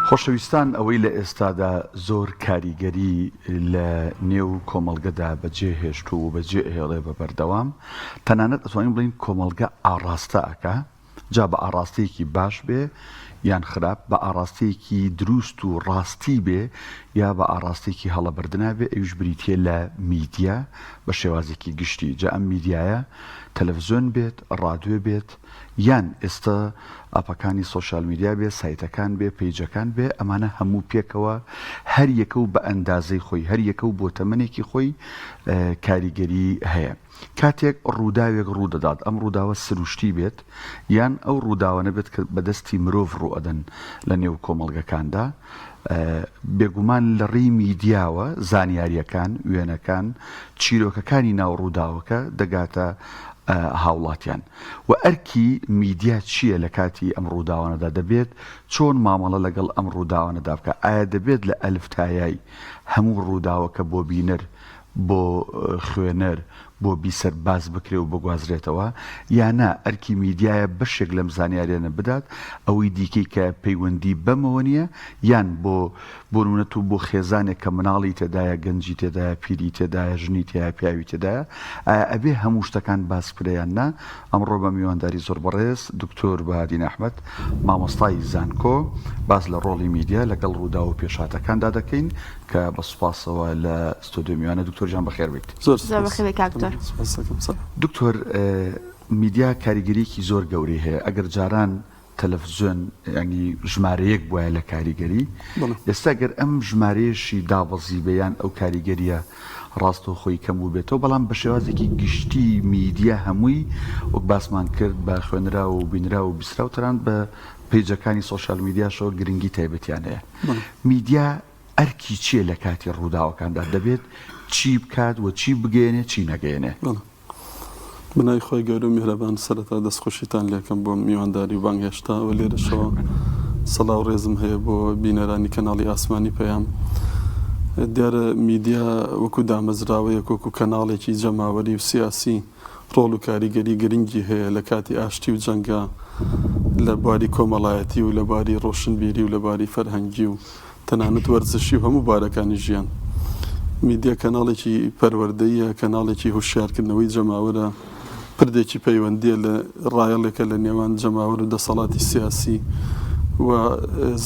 خۆشەویستان ئەوەی لە ئێستادا زۆر کاریگەری لە نێو کۆمەڵگەدا بەجێ هێشتوو و بەجێ ئەهێڵێ بە بەردەوام تەنانەت ئەتوانین بڵێین کۆمەڵگە ئاڕاستە ئەکا جا بە ئاڕاستەیەکی باش بێ یان خراپ، بە ئاڕاستەیەکی دروست و ڕاستی بێ یا بە ئاڕاستەیەکی هەڵە بردنا بێ، ئەویش بریتییە لە میدیا بە شێوازێکی گشتی، جا ئەم میدیایە تەلەفزیۆن بێت، ڕادوێ بێت، یان ئێستا ئەپەکانی social media بێ، سایتەکان بێ، پەیجەکان بێ، ئەمانە هەموو پێکەوە هەر یەکە و بە ئەندازەی خۆی، هەر یەکە و بۆ تەمەنێکی خۆی کاریگەری هەیە. کاتێک ڕووداوێک ڕوو دەدات، ئەم ڕووداوە سروشتی بێت یان ئەو ڕووداوانە بێت کە بە دەستی مرۆڤ ڕوو ئەدەن لە نێو کۆمەڵگەکاندا، بێگومان لە ڕێی میدیاوە زانیارییەکان، وێنەکان، چیرۆکەکانی ناو ڕووداوەکە دەگاتە هاوڵاتیان. و ئەرکی میدیا چییە لە کاتی ئەم ڕووداوانەدا؟ دەبێت چۆن مامەڵە لەگەڵ ئەم ڕووداوانەدا بکات؟ ئایا دەبێت لە ئەلف تا یای هەموو ڕووداوەکە بۆ بینەر بۆ خوێنەر، بۆ بیسەر باس بکرێ و بگوازرێتەوە، یا نا ئەرکی میدیایە بەشێک لەم زانیاریانە بدات، ئەوەی دیکەی کە پەیوەندی بەمەوە نییە، یان بۆ بۆ نمونە تۆ بۆ خێزانێک کە مناڵی تێدایە، گەنجی تێدایە، پیری تێدایە، ژنی تیایە، پیاوی تێدایە، ئایا ئەبێ هەموو شتەکان باس بکرێ یان نا؟ ئەمڕۆ بە میوانداری زۆر بەڕێز دکتۆر بەهادین ئەحمەد، مامۆستای زانکۆ، باس لە ڕۆڵی میدیا لەگەڵ ڕووداو و پێشهاتەکاندا دەکەین. کە بە سوپاسەوە لە ستۆدیۆ میوانە دکتۆر گیان بەخێر بێیت. زۆر زۆر بەخێر بێی کاک دکتۆر. سوپاس دەکەم سڵاو. دکتۆر میدیا کاریگەریەکی زۆر گەورەی هەیە ئەگەر جاران تەلەفزیۆن ینی ژمارە یەک بوایە لە کاریگەری ئێستا گەر ئەم ژمارەیەشی دابەزیبێ یان ئەو کاریگەریە ڕاستەوخۆی کەم بووبێتەوە بەڵام بە شێوازێکی گشتی میدیا هەمووی وەک باسمان کرد بە خوێنراو و بینراو و بیسراو تەنانەت بە پەیجەکانی سۆشیال میدیاشەوە گرنگی تایبەتیان هەیە. میدیا ئەرکی چییە لە کاتی ڕووداوەکاندا؟ دەبێت چی بکات و چی بگەیەنێ چی نەگەیەنێ؟ بەڵێ. بە ناوی خوای گەورە و میهرەبان سەرەتا دەستخۆشیتان لێکەم بۆ میوانداری و بانگهێشتە و لێرەشەوە سڵاو ڕێزم هەیە بۆ بینەرانی کەناڵی ئاسمانی پەیام. دیارە میدیا وەکو دامەزراوەیەک وەکو کەناڵێکی جەماوەری و سیاسی ڕۆڵ و کاریگەری گرنگی هەیە لە کاتی ئاشتی و جەنگا لە بواری کۆمەڵایەتی و لە بواری ڕۆشنبیری و لە بواری فەرهەنگی و تەنانەت وەرزشی و هەموو بوارەکانی ژیان. میدیا کەناڵێکی پەروەردەییە، کەناڵێکی هوشیارکردنەوەی جەماوەرە، پردێکی پەیوەندییە لە ڕایەڵێکە لە نێوان جەماوەر و دەسەڵاتی سیاسی و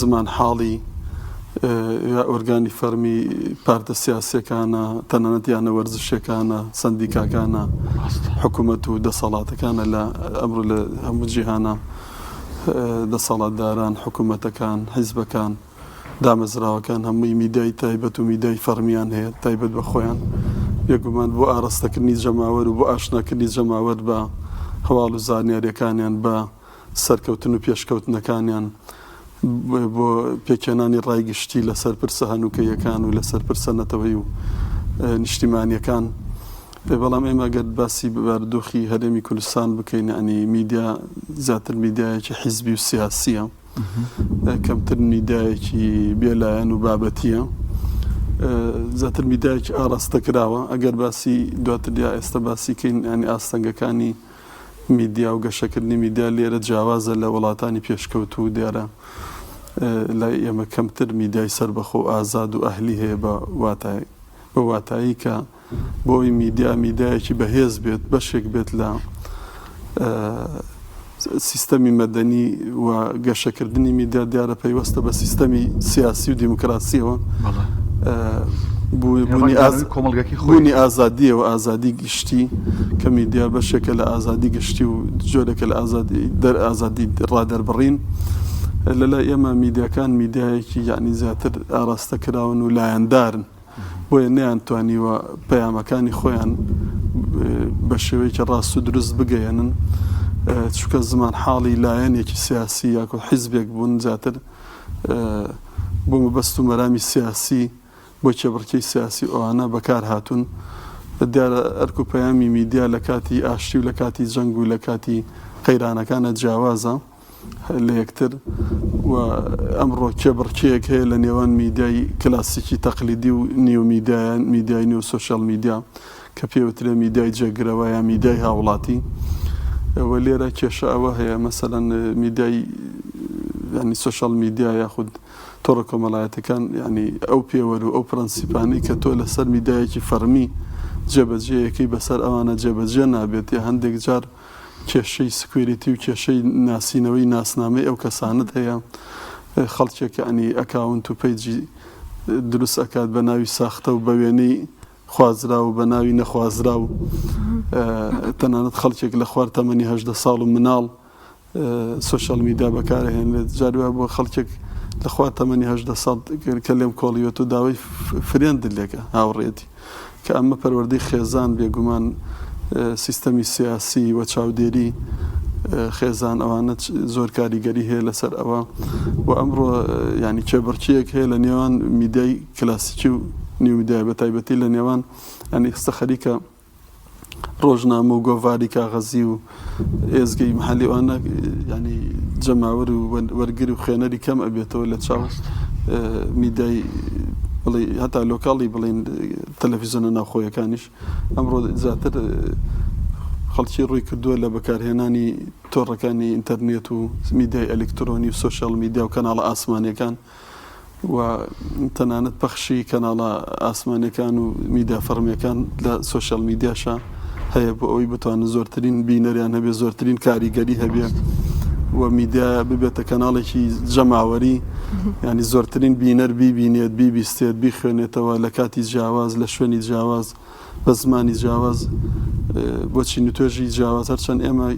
زمانحاڵی یا ئۆرگانی فەرمی پارتە سیاسیەکانە، تەنانەت یانە وەرزشیەکانە، سەندیکاکانە، حکومەت و دەسەڵاتەکانە لە ئەمڕۆ لە هەموو جیهانا دەسەڵاتداران، حکومەتەکان، حیزبەکان، دامەزراوەکان هەمووی میدیای تایبەت و میدیای فەڕمیان هەیە تایبەت بە خۆیان. بێگومان بۆ ئاراستەکردنی جەماوەر و بۆ ئاشناکردنی جەماوەر بە هەواڵ و زانیاریەکانیان، بە سەرکەوتن و پێشکەوتنەکانیان، بۆ پێکهێنانی ڕای گشتی لەسەر پرسە هەنووکەییەکان و لەسەر پرسە نەتەوەیی و نیشتیمانییەکان. بەڵام ئێمە گەر باسی بارودۆخی هەرێمی کوردستان بکەین یانی میدیا زیاتر میدیایەکی حیزبی و سیاسییە، کەمتر میدیایەکی بێلایەن و بابەتییە، زیاتر میدیایەکی ئاراستەکراوە. ئەگەر باسی دواتر یا ئێستا باسی کەین یانی ئاستەنگەکانی میدیا و گەشەکردنی میدیا لێرە جیاوازە لە وڵاتانی پێشکەوتوو، دیارە لای ئێمە کەمتر میدیای سەربەخۆ و ئازاد و ئەهلی هەیە بە واتای بە واتایی کە بۆ ئەوەی میدیا میدیایەکی بەهێز بێت بەشێک بێت لە سیستەمی مەدەنی و گەشەکردنی میدیا دیارە پەیوەستە بە سیستەمی سیاسی و دیموکراسیەوە بوونی ئازادیەوە ئازادی گشتی کە میدیا بەشێکە لە ئازادی گشتی و جۆرێکە لە ئازادی دەر ئازادی ڕادەربڕین لەلای ئێمە میدیاکان میدیایەکی یعنی زیاتر ئاراستە کراون و لایەندارن بۆیە نەیانتوانیوە پەیامەکانی خۆیان بە شێوەیەکی ڕاست و دروست بگەیەنن، چونکە زمانحاڵی لایەنێکی سیاسی یاکۆ حیزبێک بوون زیاتر بۆ مەبەست و مەرامی سیاسی بۆ کێبڕکێی سیاسی ئەوانە بەکار هاتوون. دیارە ئەرک و پەیامی میدیا لە کاتی ئاشتی و لە کاتی جەنگ و لە کاتی قەیرانەکانە جیاوازە. لە یەکتر و ئەمڕۆ کێبڕکێیەک هەیە لە نێوان میدیای کلاسیکی تەقلیدی و نیو میدیا میدیای نێو سۆشیال میدیا کە پێوترێ میدیای جێگرەوە یا میدیای هاوڵاتی و لێرە کێشە ئەوە هەیە مەسەلەن میدیای ینی سۆشیال میدیا یاخود. تۆڕە کۆمەڵایەتەکان یانی ئەو پێوەر و ئەو پرەنسیپانەی کە تۆ لەسەر میدایەکی فەڕمی جێبەجێیەکەی بەسەر ئەوانە جێبەجێ نابێت یا هەندێک جار کێشەی security و کێشەی ناسینەوەی ناسنامەی ئەو کەسانەت هەیە خەڵکێک یانی account و page ی دروست ئەکات بە ناوی ساختە و بە وێنەی خوازراو و بە ناوی نەخوازراو تەنانەت خەڵکێک لە خوار تەمەنی 18 ساڵ و مناڵ social media بەکارئەهێنرێت جاری وایە بۆ خەڵکێک لە خوار تەمەنی 18 ساڵ کە لێم کۆڵیوەتەوە داوای friend لێکە هاوڕێتی کە ئەمە پەروەردەی خێزان بێگومان سیستەمی سیاسی و چاودێری خێزان ئەوانە زۆر کاریگەری هەیە لەسەر ئەوە و ئەمڕۆ ینی کێبڕکیەک هەیە لە نێوان میدیای کلاسیکی و نیومیدیای بە تایبەتی لە نێوان ئەنی ئێستا خەریکە ڕۆژنامە و گۆڤاری کاغەزی و ئێزگەی محلی ئەوانە ینی جەماوەر و وەرگر و خوێنەری کەم ئەبێتەوە لە چاو میدیای بڵێ هەتا local ی بڵین تەلەفیزیۆنە ناوخۆیەکانیش ئەمڕۆ زیاتر خەڵکی ڕووی کردووە لە بەکارهێنانی تۆڕەکانی ئینتەرنێت و میدیای ئەلکترۆنی و social media و کەناڵە ئاسمانیەکان و تەنانەت پەخشی کەناڵە ئاسمانیەکان و میدیا فەڕمیەکان لە social media شا هەیە بۆ ئەوەی بتوانن زۆرترین بینەریان هەبێ زۆرترین کاریگەری هەبێ و میدیا ببێتە کەناڵێکی جەماوەری ینی زۆرترین بینەر بیبینێت بیبیستێت بیخوێنێتەوە لە کاتی جیاواز لە شوێنی جیاواز بە زمانی جیاواز بۆ چین و توێژی جیاواز هەرچەند ئێمە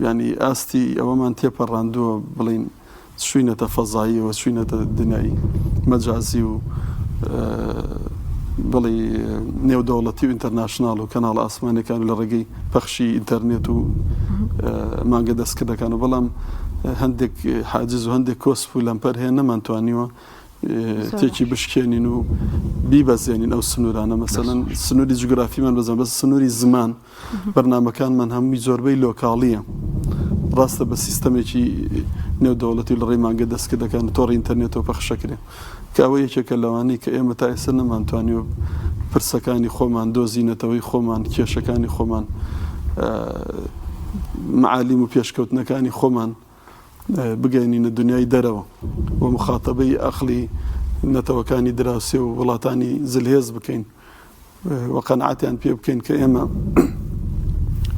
ینی ئاستی ئەوەمان تێپەڕاندووە بڵین چوینەتە فەزاییەوە، چوینەتە دنیای مەجازی و بڵێی نێودەوڵەتی و international و کەناڵە ئاسمانیەکان و لە ڕێگەی پەخشی ئینتەرنێت و مانگە دەستکردەکان و بەڵام هەندێک حاجز و هەندێک کۆسپ و لەمپەر هەیە نەمانتوانیوە تێکی بشکێنین و بیبەزێنین ئەو سنوورانە مەسەلەن سنووری جوگرافیمان بەزان بەس سنووری زمان بەرنامەکانمان هەمووی زۆربەی لۆکاڵییە. ڕاستە بە سیستەمێکی نێودەوڵەتی و لە ڕێی مانگە دەستکردەکان و تۆڕی ئینتەرنێتەوە پەخشەکرێ. کە ئەوە یەکێکە لەوانەی کە ئێمە تا ئێستا نەمانتوانیوە پرسەکانی خۆمان، دۆزی نەتەوەی خۆمان، کێشەکانی خۆمان، مەعالیم و پێشکەوتنەکانی خۆمان بگەینینە دنیای دەرەوە و موخاتەبەی ئەقڵی نەتەوەکانی دراوسێ و وڵاتانی زلهێز بکەین. و قەناعەتیان پێ بکەین کە ئێمە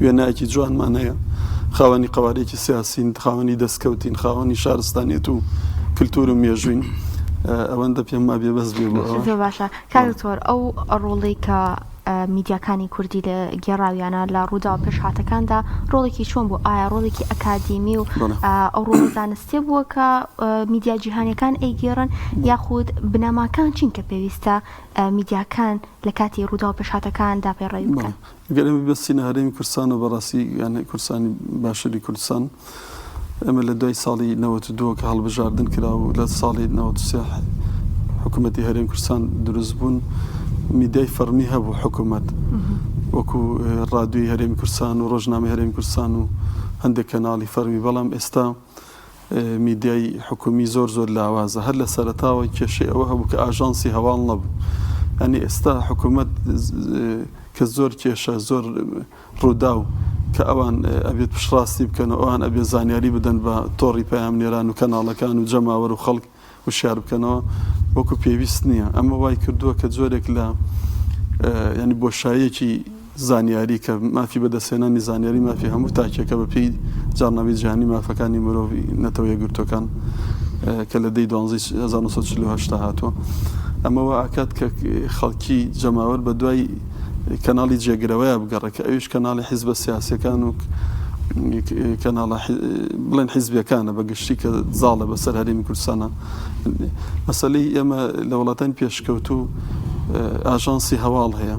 وێنایەکی جوانمان هەیە خاوەنی قەوارێکی سیاسین خاوەنی دەستکەوتین خاوەنی شارستانیت و کللتور و مێژوین ئەوەندە پێم ما بێ بەس بێ زۆر باشە کاک دکتۆر ئەو ڕۆڵی کە میدیاکانی کوردی لە گێڕاویانە لە ڕووداوە پێشهاتەکاندا ڕۆڵێکی چۆن بوو ئایا ڕۆڵێکی ئەکادیمی و ئەو ڕۆڵە زانستیە بووە کە میدیا جیهانیەکان ئەیگێڕن یاخود بنەماکان چین کە پێویستە میدیاکان لە کاتی ڕووداو پێشهاتەکان دا پەیڕەوی بکەن. گەر ئێمە ببەستینە هەرێمی کوردستانەوە بەڕاستی یان کوردستانی باشووری کوردستان ئێمە لە دوای ساڵی 92 کە هەڵبژاردن کرا و لە ساڵی 93 حکوومەتی هەرێم کوردستان دروست بوون میدیای فەڕمی هەبوو حکوومەت وەکو ڕادیۆی هەرێمی کوردستان و ڕۆژنامەی هەرێمی کوردستان و هەندێک کەناڵی فەرمی بەڵام ئێستا میدیای حکومی زۆر زۆر لاوازە هەر لە سەرەتاوە کێشەی ئەوە هەبوو کە ئاژانسی هەواڵ نەبوو یانی ئێستا حکوومەت کە زۆر کێشە زۆر ڕووداو کە ئەوان ئەبێت پشتڕاستی بکەن و ئەوان ئەبێت زانیاری بدەن بە تۆڕی پەیامنێران و کەناڵەکان و جەماوەر و خەڵک وشیار بکەنەوە وەکو پێویست نییە ئەمە وای کردووە کە جۆرێک لە ینی بۆشاییەکی زانیاری کە مافی بەدەستهێنانی زانیاری مافی هەموو تاکێکە بە پێی جاڕنامەی جیهانی مافەکانی مرۆڤی نەتەوە یەکگرتووەکان کە لە دەی دوانزەی 1948 هاتووە ئەمە وا ئەکات کە خەڵکی جەماوەر بە دوای کەناڵی جێگرەوەیا بگەڕێ کە ئەویش کەناڵی حیزبە سیاسیەکان و کەناڵە بڵێن حیزبیەکانە بە گشتی کە زاڵە بەسەر هەرێمی کوردستانە مەسەلەی ئێمە لە وڵاتانی پێشکەوتوو ئاژانسی هەواڵ هەیە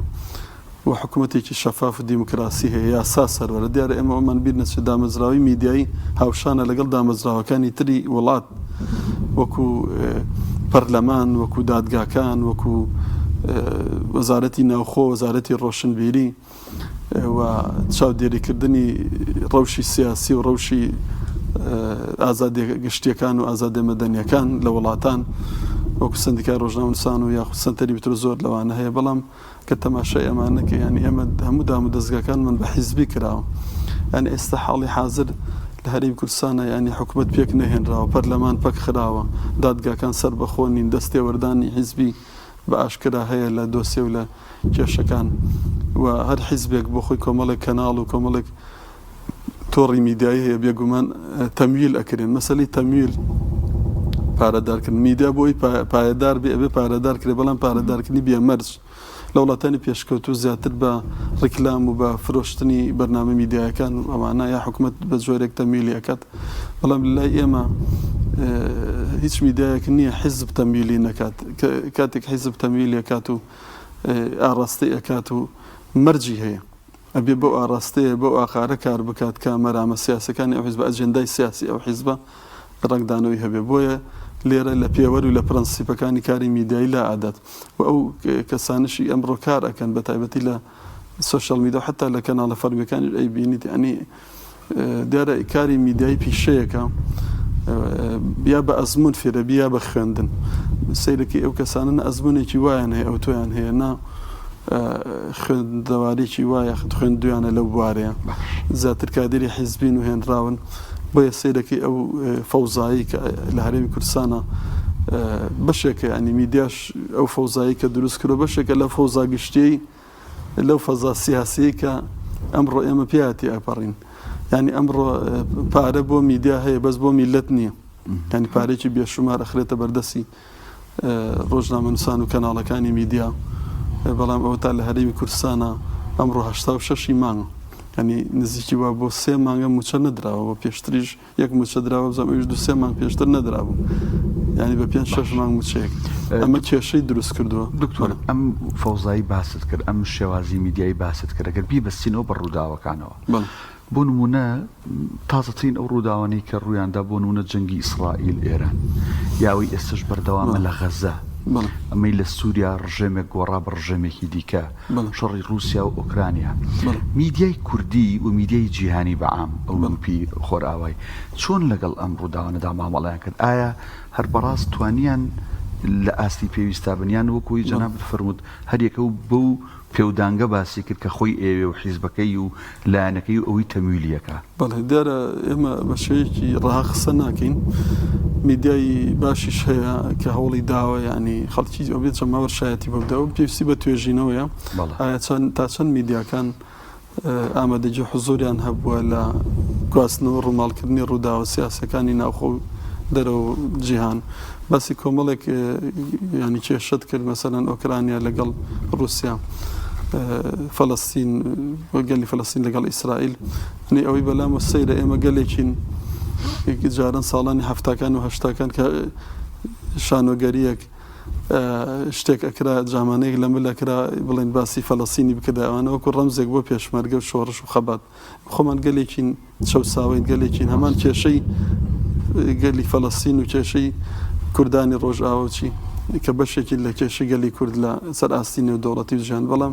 و حکوومەتێکی شەفاف و دیموکراسی هەیە یاسا سەروەرە دیارە ئێمە ئەومان بیر نەچێت دامەزراوەی میدیایی هاوشانە لەگەڵ دامەزراوەکانی تری وڵات وەکو پەرلەمان وەکو دادگاکان وەکو وەزارەتی ناوخۆ وەزارەتی ڕۆشنبیری و چاودێریکردنی ڕەوشی سیاسی و ڕەوشی ئازادیە گشتیەکان و ئازادیە مەدەنیەکان لە وڵاتان وەکو سندیکای ڕۆژنامەنووسان و یاخود سەنتەری بترۆ زۆر لەوانە هەیە بەڵام کە تەماشای ئەمانە کە یانی ئێمە هەموو دام و دەزگاکانمان بە حیزبی کراوە یانی ئێستا حاڵی حازر لە هەرێمی کوردستانا یانی حکومەت پێک نەهێنراوە، پەرلەمان پەک خراوە، دادگاکان سەربەخۆ نین، دەستێوەردانی حیزبی بە ئاشکرا هەیە لە دۆسیە و لە کێشەکان و هەر حیزبێک بۆ خۆی کۆمەڵێک کەناڵ و کۆمەڵێک تۆڕی میدیایی هەیە بێگومان تەمویل ئەکرێن. مەسەلەی تەمویل پارەدارکردن میدیا بۆی پایەدار بێ ئەبێ پارەدار کرێ، بەڵام پارەدارکردنی بێ مەرج لە وڵاتانی پێشکەوتوو زیاتر بە ڕیکلام و بە فرۆشتنی بەرنامە میدیایەکان و ئەوانە یا حکومەت بە جۆرێک تەمویلی ئەکات بەڵام لای ئێمە هیچ میدیایەک نییە حیزب تەمویلی نەکات کاتێک حیزب تەمویلی ئەکات و ئاڕاستەی ئەکات و مەرجی هەیە ئەبێ بەو ئاڕاستەیە، بەو ئاقارە کار بکات کە مەرامە سیاسیەکانی ئەو حیزبە، ئەجێندای سیاسی ئەو حیزبە ڕەنگدانەوەی هەبێ. بۆیە لێرە لە پێوەر و لە پرەنسیپەکانی کاری میدیایی لا ئەدات و ئەو کەسانەشی ئەمڕۆ کار ئەکەن بە تایبەتی لە سۆشیال میدیا و حەتا لە کەناڵە فەرمیەکانیش ئەیبینیت یانی دیارە کاری میدیایی پیشەیەکە یا بە ئەزموون فێرەبی یا بە خوێندن سەیرەکەی ئەو کەسانە نە ئەزموونێکی وایان هەیە ئەو تۆیان هەیە نا خوێندەوارێکی وایە خوێندویانە لەو بوارەیە زیاتر کادری حیزبین و هێنراون بۆیە سەیرەکەی ئەو فەوزایی کە لە هەرێمی کوردستانە بەشێکە ینی میدیاش ئەو فەوزایی کە دروست کرد بەشێکە لە فەوزا گشتیی لەو فەزا سیاسیەی کە ئەمڕۆ ئێمە پێیا تێئەپەڕین یانی ئەمڕۆ پارە بۆ میدیا هەیە بەس بۆ میلەت نییە ینی پارێکی بێشومار ئەخرێتە بەردەستی ڕۆژنامەنووسان و کەناڵەکانی میدیا بەڵام ئەوە تا لە هەرێمی کوردستانە ئەمڕۆ 86 مانگ ینی نزیکی وا بۆ سێ مانگە موچە نەدراوە بۆ پێشتریش یەک موچە دراوە بزانم ئەویش دو سێ مانگ پێشتر نەدرابوو یانی بە پێنج شەش مانگ موچەیەک ئەمە کێشەی دروست کردووە. دکتۆر ئەم فەوزایی باست کرد ئەم شێوازی میدیایی باست کرد ئەگەر بیبەستینەوە بە ڕووداوەکانەوە بۆ نموونە تازەترین ئەو ڕووداوانەی کە ڕوویاندا بۆ نموونە جەنگی ئیسرائیل ئێران یا ئەوەی ئێستەش بەردەوامە لە غەزە ئەمەی لە سووریا ڕژێمێک گۆڕا بە ڕژێمێکی دیکە شەڕی ڕووسیا و ئۆکرانیا، میدیای کوردی و میدیای جیهانی بە عام، ئەوروپی، خۆرئاوای، چۆن لەگەڵ ئەم ڕووداوانەدا مامەڵەیان کرد؟ ئایا هەر بەڕاست توانیان لە ئاستی پێویستا بن یان وەکو ئەوەی جەنابت فەرمووت هەر یەکە و بەو پێودانگە باسی کرد کە خۆی ئەیەوێ و حیزبەکەی و لایەنەکەی و ئەوەی تەمویلی ئەکا؟ بەڵێ دیارە ئێمە بە شێوەیەکی ڕەها قسە ناکەین، میدیای باشیش هەیە کە هەوڵی داوە یانی خەڵکی ئەبێت جەماوەر شایەتی بۆ بدە، ئەو پێویستی بە توێژینەوەیە ئایا چەند تا چەند میدیاکان ئامادەگی حزوریان هەبووە لە گواستنەوە ڕووماڵکردنی ڕووداوە سیاسەکانی ناوخۆ و دەرەوە و جیهان باسی کۆمەڵێک ینی کێشەت کرد مەسەلەن ئۆکرانیا لەگەڵ رووسیا فەلەستین گەلی فەلەستین لەگەڵ ئیسرائیل ینی ئەوەی بەلامەوە سەیرە ئێمە گەلێکین جاران ساڵانی هەفتاکان و هەشتاکان کە شانۆگەریەک شتێک ئەکرا جامانەیەک لە مل ئەکرا بڵێن باسی فەلەستینی بکردا ئەوانە وەکو ڕەمزێک بۆ پێشمەرگە و شۆڕش و خەبات خۆمان گەلێکین چەوساوەین گەلێکین هەمان کێشەی گەلی فەلەستین و کێشەی کوردانی ڕۆژئاوا و چی کە بەشێکی لە کێشەی گەلی کورد لە سەر ئاستی نێودەوڵەتی و جیهان بەڵام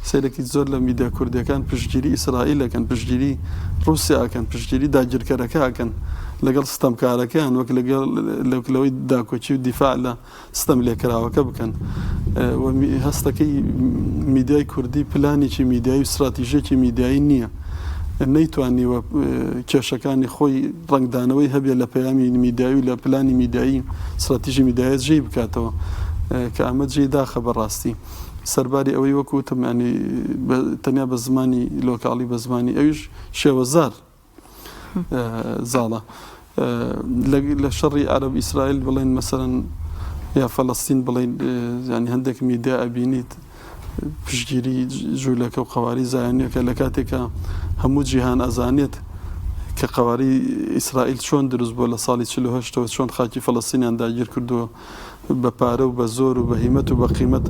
سەیرەکی زۆر لە میدیا کوردیەکان پشتگیری ئیسرائیل ئەکەن پشتگیری ڕوسیا ئەکەن پشتگیری داگیرکەرەکە ئەکەن لەگەڵ ستەمکارەکەیان وەک لەگەڵ لەوەی داکۆکی و دیفاع لە ستەم لێکراوەکە بکەن و هەستەکەی میدیای کوردی پلانێکی میدیایی و ستراتیژێکی میدیایی نییە نەیتوانیوە کێشەکانی خۆی ڕەنگدانەوەی هەبێ لە پەیامی میدیایی و لە پلانی میدیایی ستراتیژی میدیایە جێی بکاتەوە کە ئەمە جێی داخە بەڕاستی. سەرباری ئەوەی وەکو وتم یانی تەنیا بە زمانی لۆکاڵی بە زمانی ئەویش شێوەزار زاڵە لە شەڕی عەرەب ئیسرائیل بڵێن مەسەرەن یا فەلەستین بڵێن ینی هەندێک میدیا ئەبینیت پشگیری جوولەکە و قواری زایانیەکە لە کاتێکە هەموو جیهان ئەزانێت کە قواری ئیسرائیل چۆن دروست بووە لە ساڵی 1940ەوە چۆن خاکی فەلەستینیان داگیر کردووە بە پارە و بە زۆر و بە هیمەت و بە قیمەت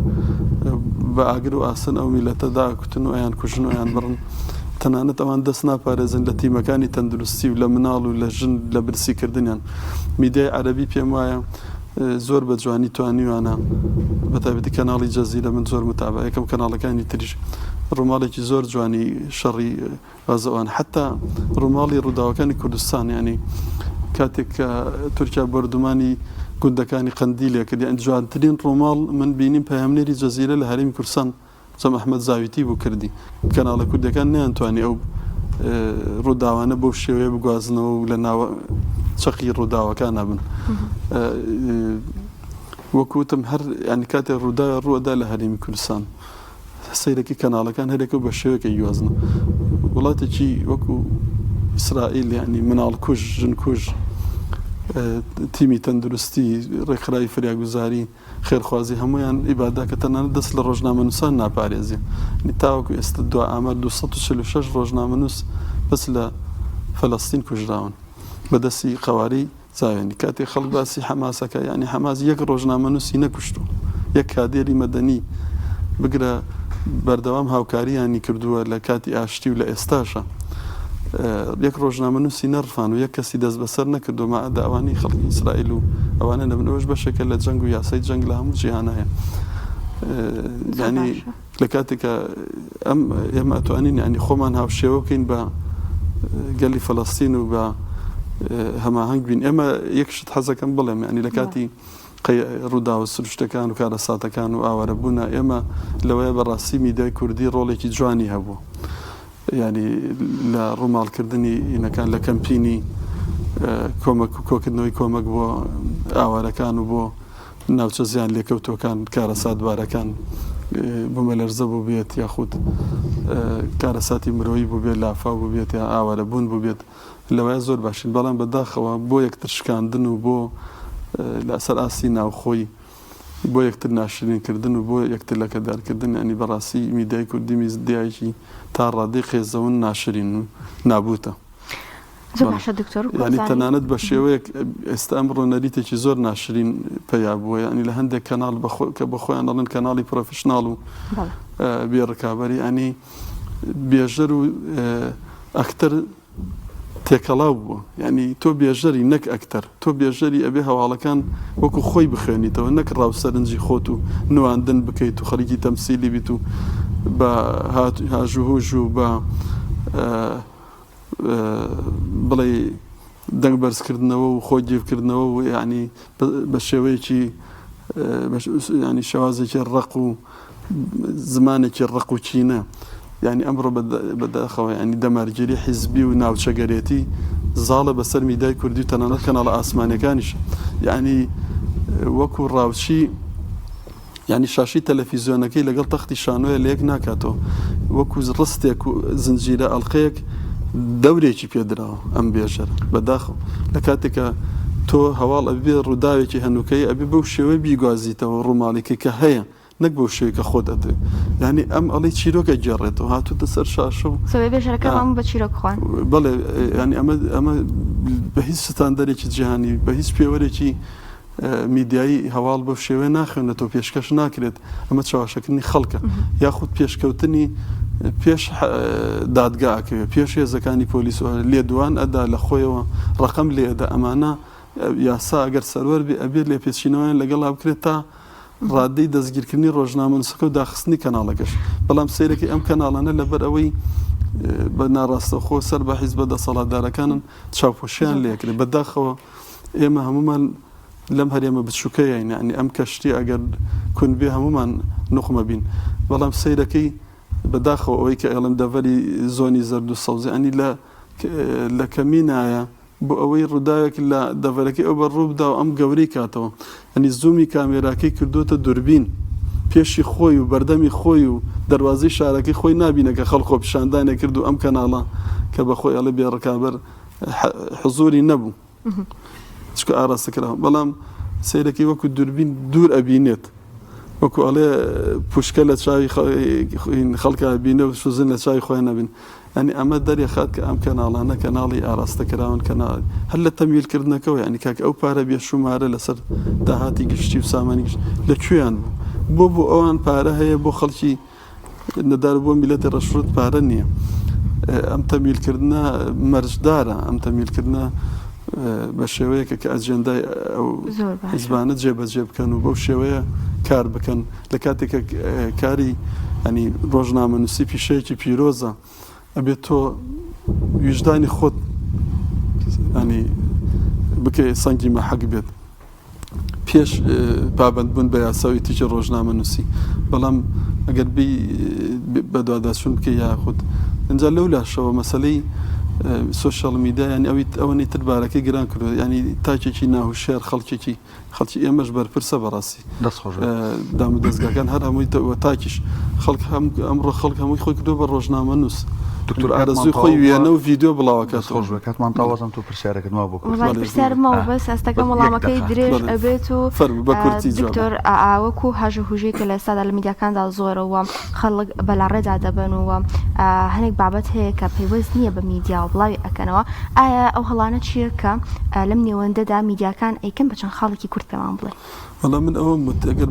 بە ئاگر و ئاسن ئەو میلەتە داکوتن و ئەیان کوژن و ئەیان بڕن تەنانەت ئەوان دەست ناپارێزن لە تیمەکانی تەندروستی و لە مناڵ و لە ژن لە برسی کردنیان میدیای عەرەبی پێم وایە زۆر بە جوانی توانیوانە بە تایبەتی کەناڵی جەزیرە من زۆر متابعە یەکەم کەناڵەکانی تریش ڕووماڵێکی زۆر جوانی شەڕی غەزەوان حەتا ڕووماڵی ڕووداوەکانی کوردستان یانی کاتێک کە تورکیا بۆردومانی گوندەکانی قەندیلێ کرد یان جوانترین ڕووماڵ من بینیم پەیامنێری جەزیرە لە هەرێمی کوردستان جەم ئەحمەد زاویتی بوو کردی کەناڵە کوردیەکان نەیانتوانی ئەو. ڕووداوانە بەو شێوەیە بگوازنەوە و لە ناوە چەقی ڕووداوەکانە بن. وەک وتم هەر یانی کاتێ ڕووداوێ ڕووئەدا لە هەرێمی کوردستان سەیرەکی کەناڵەکان هەرێکە و بە شێوەیەک ئەیگوازنەوە وڵاتێکی وەکو ئیسرائیل یانی مناڵ کوژ ژن کوژ تیمی تەندروستی ڕێکخراوی فریاگوزاری خێرخوازی هەمویان ئیبادا کە تەنانەت دەست لە ڕۆژنامەنووسان ناپارێزی تاوەکو ئێستا دوا ئامار 246 ڕۆژنامەنووس بەس لە فەلەستین کوژراون بەدەستی قەوارەی زایۆنی کاتێک خەڵک باسی حەماس ئەکا یانی حەماس یەک ڕۆژنامەنووسی نەکوشتووە یەک کادێری مەدەنی بگرە بەردەوام هاوکاریانی کردووە لە کاتی ئاشتی و لە ئێستاشە یەک ڕۆژنامەنووسی نەڕفان و یەک کەسی دەست بەسەر نەکردو ماعدا ئەوانەی خەڵکی ئیسرائیل و ئەوانە نەبن ئەوەش بەشێکە لە جەنگ و یاسای جەنگ لە هەموو جیهانە هەیە یانی لە کاتێکا ئەم ئێمە ئەتوانین یانی خۆمان هاوشێوە بکەین بە گەلی فەلەستین و بە هەماهەنگ بین ئێمە یەک شت حەزەکەم بڵێم ینی لە کاتی ڕووداوە سروشتەکان و کارەساتەکان و ئاوارەبوونە ئێمە لەوەیە بەڕاستی میدیای کوردی ڕۆڵێکی جوانی هەبوو ینی لە ڕووماڵکردنی ئینەکان لە کەمپینی کۆمەک و کۆکردنەوەی کۆمەک بۆ ئاوارەکان و بۆ ناوچە زیان لێکەوتووەکان، کارەساتبارەکان، بومەلەرزە بووبێت یاخود کارەساتی مرۆیی بووبێت، لافاو بووبێت یا ئاوارەبوون بووبێت، لەوەیە زۆر باشین، بەڵام بەداخەوە بۆ یەکتر شکاندن و بۆ لەسەر ئاستی ناوخۆی بۆ یەکتر ناشرینکردن و بۆ یەکتر لەکەدارکردن، یانی بەڕاستی میدیای کوردی میدیایەکی تا ڕادەی قێزەون ناشرین و نابوتە. زۆر باشە دکتۆر یانی تەنانەت بە شێوەیەک ئێستا ئەمڕۆ نەریتێکی زۆر ناشرین پەیا بووە یانی لە هەندێک کەناڵ کە بە خۆیان دەڵێن کەناڵی پرۆفشناڵ و بێ ڕکابەری ینی بێژەر و ئەکتەر تێکەڵاو بووە یعنی تۆ بێژەری نەک ئەکتەر تۆ بێژەری ئەبێ هەواڵەکان وەکو خۆی بخوێنیتەوە نەک ڕاو سەرنجی خۆت و نواندن بکەیت و خەریکی تەمسیلی بیت و بە هاژوهوژ و بە بڵێی دەنگ بەرزکردنەوە و خۆ گیڤکردنەوە و یعنی بە شێوەیەکی ینی شێوازێکی ڕق و زمانێکی ڕق و کینە یعنی ئەمڕۆ بەداخەوە ینی دەمارگیری حیزبی و ناوچەگەرێتی زاڵە بەسەر میدای کوردی و تەنانەت کەناڵە ئاسمانەکانیش یعنی وەکو ڕاوچی یانی شاشەی تەلەفیزیۆنەکەی لەگەڵ تەختی شانۆیە لەیەک ناکاتەوە، وەکو ڕستێک و زنجیرە ئەڵقەیەک دەورێکی پێ دراوە ئەم بێژەرە. بەداخەوە لە کاتێکا تۆ هەواڵ ئەبێ ڕووداوێکی هەنووکەیی ئەبێ بەو شێوەیە بیگوازیتەوە ڕووماڵیکەی کە هەیە نەک بەو شێوەی کە خۆت ئەتەوێ. یانی ئەم ئەڵێی چیرۆک ئەگێڕێتەوە هاتووتە سەر شاشە و سەوێ بێژەرەکە ڕام بە چیرۆک خوان. بەڵێ یانی ئەمە ئەمە بە هیچ ستاندەرێکی جیهانی بە هیچ پێوەرێکی میدیایی هەواڵ بەو شێوەیە ناخوێنێتەوە پێشکەش ناکرێت ئەمە چەواشەکردنی خەڵکە یاخود پێشکەوتنی پێش دادگا ئەکەوێت پێش هێزەکانی پۆلیس و لێدوان ئەدا لە خۆیەوە ڕقم لێ ئەدا ئەمانە یاسا ئەگەر سەروەر بێ ئەبێت لێپێچینەوەیان لەگەڵا بکرێت تا ڕادەی دەستگیرکردنی ڕۆژنامەنووسەکە و داخستنی کەناڵەکەش بەڵام سەیرەکەی ئەم کەناڵانە لەبەر ئەوەی بە ناڕاستەوخۆ سەر بە حیزبە دەسەڵاتدارەکانن چاوپۆشیان لێکرێت بەداخەوە ئێمە هەموومان لەم هەرێمە بچووکەیین یانی ئەم کەشتیە ئەگەر کون بێ هەموومان نوقمە بین بەڵام سەیرەکەی بەداخەوە ئەوەی کە ئێڵم دەڤەری زۆنی زەرد و سەوز ینی لە لە کەمینایە بۆ ئەوەی ڕووداوێک لە دەڤەرەکەی ئەو بەر ڕوو بدا و ئەم گەورەی کاتەوە ینی زوومی کامێراکەی کردوتە دوربین پێشی خۆی و بەردەمی خۆی و دەروازەی شارەکەی خۆی نابینە کە خەڵک خۆپیشاندانێک کرد و ئەم کەناڵە کە بە خۆی ئەڵێ بێ ڕکابەر حزوری نەبوو چونکە ئاراستە کراوە بەڵام سەیرەکەی وەکو دووربین دوور ئەبینێت وەکو ئەڵێ پوشکە لە چاوی خەڵکە بینە و سوزن لە چاوی خۆیان نەبین ئەنی ئەمە دەرێخات کە ئەم کەناڵانە کەناڵی ئاراستە کراون کەناڵ هەر لە تەمویلکردنەکەەوە ینی کاک ئەو پارە بێشومارە لەسەر داهاتی گشتی و سامانی گشت لە کوێیان بوو بۆ بۆ ئەوان پارە هەیە بۆ خەڵکی نەدار بۆ میلەتی ڕەشڕوت پارە نییە. ئەم تەمیلکردنە مەرجدارە، ئەم تەمیلکردنە بە شێوەیەکە کە ئەجێندای ئەو حیزبانە جێبەجێ بکەن و بەو شێوەیە کار بکەن لە کاتێک کە کاری ئەنی ڕۆژنامەنووسی پیشەیەکی پیرۆزە ئەبێت تۆ ویژدانی خۆت ئەنی بکەی سەنگی مەحەک بێت. پێش پابەندبوون بە یاسا و ئیتیکی ڕۆژنامەنووسی، بەڵام ئەگەر بێی بەدواداچوون بکەی یاخود ئینجا لەو لاشەوە مەسەلەی سۆشیال میدیا یانی ئەوی ئەوەنەی تر بارەکەی گران کردووە یانی تاکێکی ناهوشیار خەڵکێکی خەڵکی ئێمەش بەرپرسە بەڕاستی دەست خۆش بێت. دام و دەزگاکان هەر هەمووی و تاکیش خەڵک هەم ئەمڕۆ خەڵک هەمووی خۆی کردووە بە ڕۆژنامەنووس دکتۆر کاتمان ئارەزووی خۆی تەواو بووە. وێنە و ڤیدیۆ دەست بڵاوەکاتەوە. خۆش بێ کاتمان تەواو بەزم تۆ پرسیارەکەت ماوە بۆ کوردی. وەڵای بەڵێ پرسیارم ماوە ئا بەس هەستەکەم بەس یەک وەڵامەکەی دەقە. درێژ بەڵێ ئەبێت و فەرموو بە کورتی جوابە. دکتۆر ئا وەکو هاژ و هوژەی کە لە ئێستادا لە میدیاکاندا زۆرە و خەڵک بەلاڕێدا دەبەن و هەنێک بابەت هەیە کە پەیوەست نییە بە میدیاوە بڵاوی ئەکەنەوە ئایا ئەو هەڵانە چییە کە لەم نێوەندەدا میدیاکان ئەیکەن بە چەند خاڵێکی کورت پێمان بڵێ. وەڵا من ئەوەم وت ئەگەر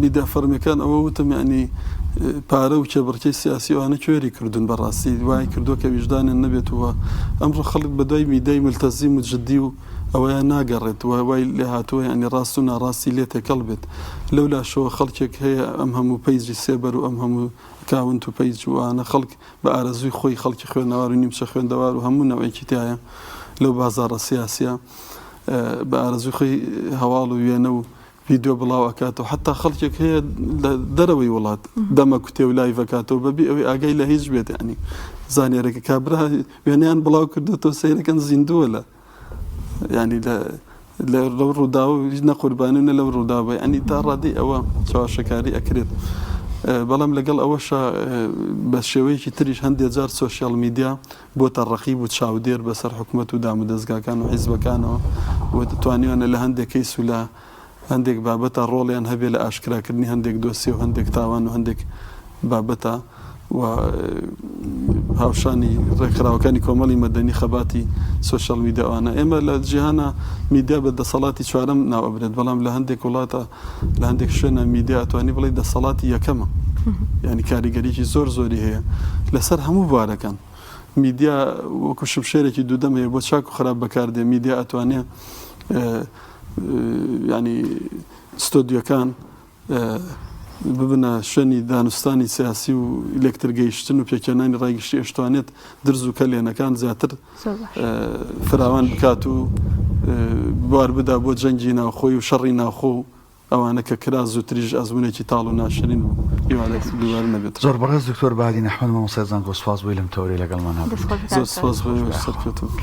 میدیا فەرمیەکان ئەوە وتم یانی پارە و کێبڕکێی سیاسی ئەوانە کوێری کردوون بەڕاستی وای کردووە کە ویژدانیان نەبێت و ئەمڕۆ خەڵک بەدوای میدیای ملتەزیم و جدی و ئەوەیان ناگەڕێت و وای لێ هاتووە یانی ڕاست و ناڕاستی لێ تێکەڵ بێت لەو لاشەوە خەڵکێک هەیە ئەم هەموو page ی سێبەر و ئەم هەموو account و page و ئەوانە خەڵک بە ئارەزووی خۆی خەڵکی خوێنەوار و نیمچە خوێندەوار و هەموو نەوعێکی تیایە لەو بازاڕە سیاسیە بە ئارەزووی خۆی هەواڵ و وێنە و ڤیدیۆ بڵاو ئەکاتەوە حتا خەڵکێک هەیە لە دەرەوەی وڵات دەمە کوتێ و live ئەکاتەوە بەبێ ئەوەی ئاگای لە هیچ بێت یعنی زانیارەکە کابرا وێنەیان بڵاو کردێتەوە سەیرەکەن زیندووە لە ینی لە لەو ڕووداوە هیچ نە قوربانی و نە لەو ڕووداوە ینی تا ڕادەی ئەوە چەواشەکاری ئەکرێت بەڵام لەگەڵ ئەوەشا بە شێوەیەکی تریش هەندێک جار سۆشیال میدیا بۆتە ڕەقیب و چاودێر بەسەر حکومەت و دامودەزگاکان و حیزبەکانەوە و توانیویانە لە هەندێک کەیس و لە هەندێک بابەتا ڕۆڵیان هەبێ لە ئاشکراکردنی هەندێک دۆسیە و هەندێک تاوان و هەندێک بابەتە و هاوشانی ڕێکخراوەکانی کۆمەڵی مەدەنی خەباتی سۆشیال میدیا ئەوانە ئێمە لە جیهانا میدیا بە دەسەڵاتی چوارەم ناو ئەبرێت بەڵام لە هەندێک وڵاتە لە هەندێک شوێنە میدیا ئەتوانی بڵێی دەسەڵاتی یەکەمە یعنی کاریگەریی زۆر زۆری هەیە لەسەر هەموو بوارەکان میدیا وەکو شمشێرێکی دوودەم هەیە بۆ چاک و خراپ بەکاردێ میدیا ئەتوانێ ینی ستۆدیۆکان ببنە شوێنی دانوستانی سیاسی و لێکتر گەیشتن و پێکهێنانی ڕای گشتی ئەشتوانێت درز و کەلێنەکان زیاتر فراوان بکات و بوار بدا بۆ جەنگی ناوخۆی و شەڕی ناوخۆ و ئەوانە کە کرا زووتریش ئەزمونێکی تاڵ و ناشرین بوو هیوادارم دووبارە نەبێتەوە. زۆر بەڕێز دکتۆر بادین ئەحمەد مامۆستای زانکۆ سوپاس بۆی لەم تەوەرەی لەگەڵمان هەبوویت. زۆر سوپاس بۆ ئێوەش سەرکەوتوو بن.